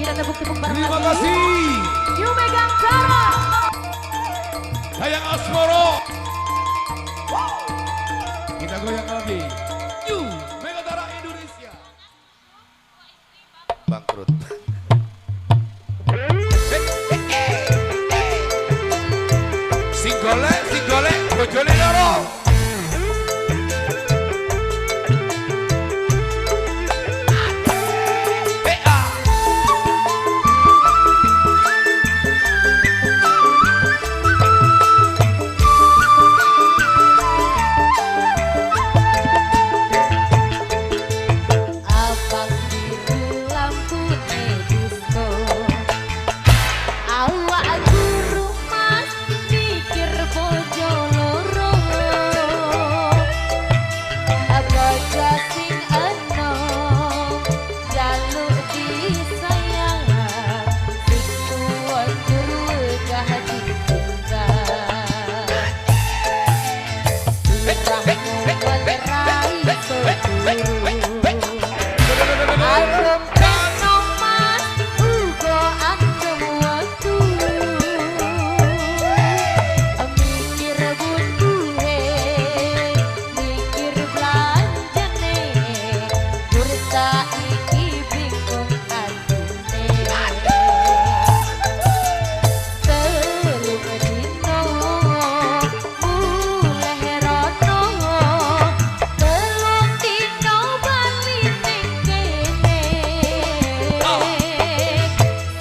Kita tepuk-tepuk bareng Terima lagi. kasih. New Megantara. Dayang Asmoro. Kita goyang lagi. New Megantara Indonesia. Bangkrut. Sing golek, bojone loro. Abang biru lampune disco. Awak guru mas mikir bojo loro. Bojo sing enom jaluk disayang, sing tuwa njur wegah ditinggal. Sirahmu ra iso turu. Adem reno mas uga adem wektu. Mikir butuhe, mikir belanjane, jur saiki bingung atine. Telung dino mulih rono, telung dino bali ning kene.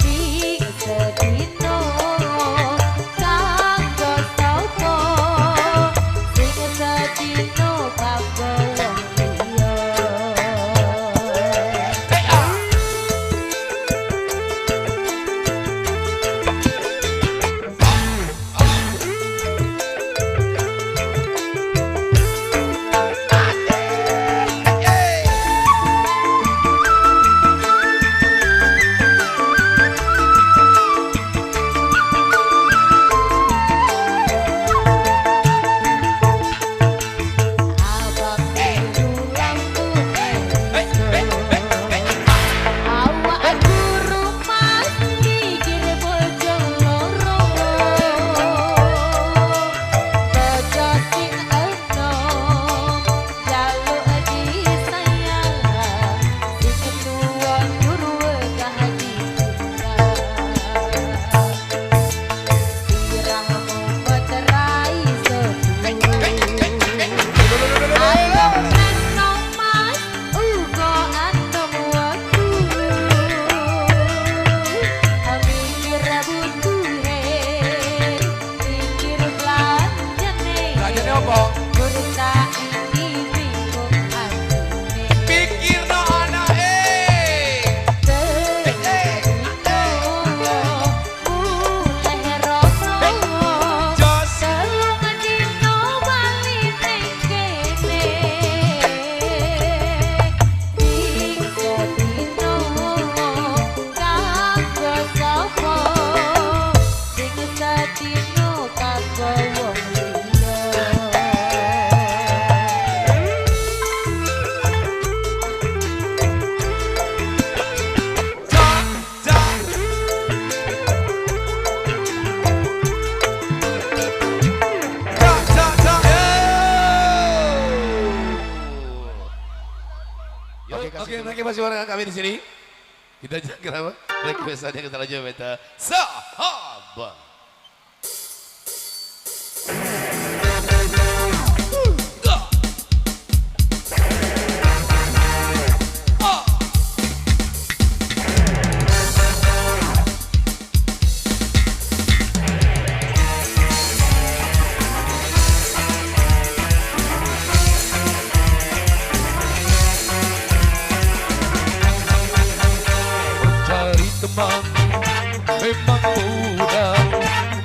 Sing sedino kanggo sapa, sing sedino kanggo wong liya. Abang biru lampune disco. Awak guru mas mikir bojo loro. Bojo sing enom jaluk disayang, sing tuwa njur wegah ditinggal. Sirahmu ra iso turu. Adem reno mas uga adem wektu. Mikir butuhe, mikir belanjane. Belanjane apa? Jur saiki bingung atine. Pikirno anake. Telung dino mulih rono, Jos. telung dino bali ning kene. Sing sedino kanggo sapa, sing sedino kanggo wong liya. Ja, ja. Ja, ja, ja. Yo. Oke, Oke, kasih oke, masih bareng kami di sini. Kita jangan kenapa? Requestannya kita lanjut beta. Sahabat. Mencari teman memang mudah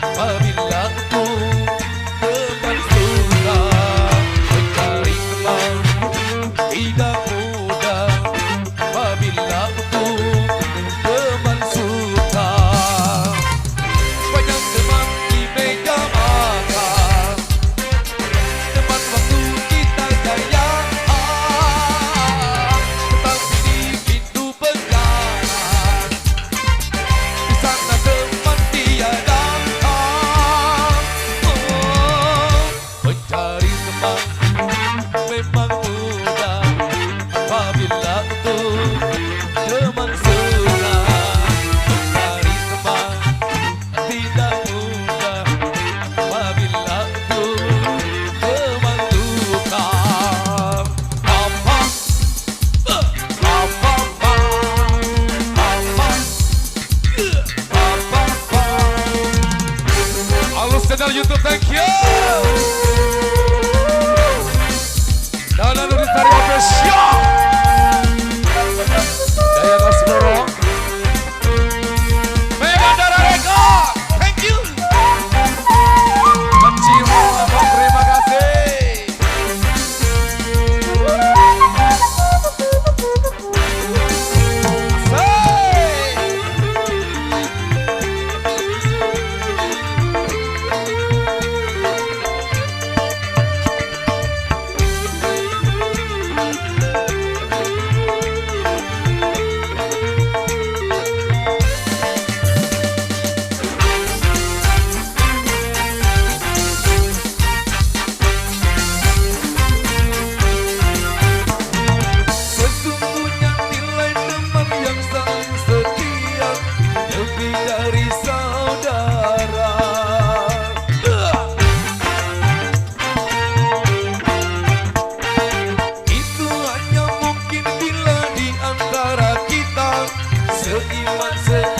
apabila aku teman susah. Mencari teman tidak mudah apabila aku teman suka. Banyak teman di meja makan, teman waktu kita jaya, tetapi di pintu penjara. Official YouTube, thank you. Dana Nuristari Official. Daya Asmoro. Mega Dara Record, thank you. Kecil, terima kasih. Asik. Sesungguhnya nilai teman yang saling setia lebih dari saudara. Itu hanya mungkin bila di antara kita seiman.